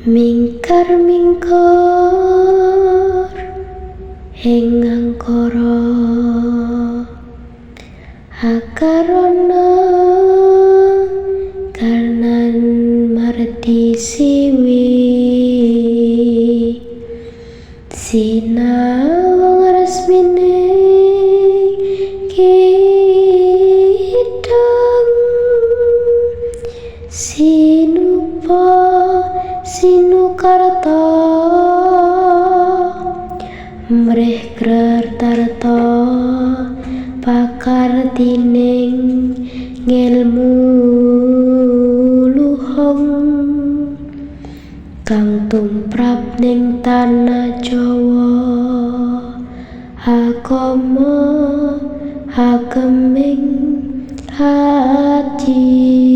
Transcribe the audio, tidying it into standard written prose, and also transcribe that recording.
Mingkar mingkur ing angkara akarana karnan mardi siwi sinau resmine kidang sinupa sinukarta mrih krartarta pakartining ngelmu luhung kang tumrap ning tanah Jawa agama hageming ati.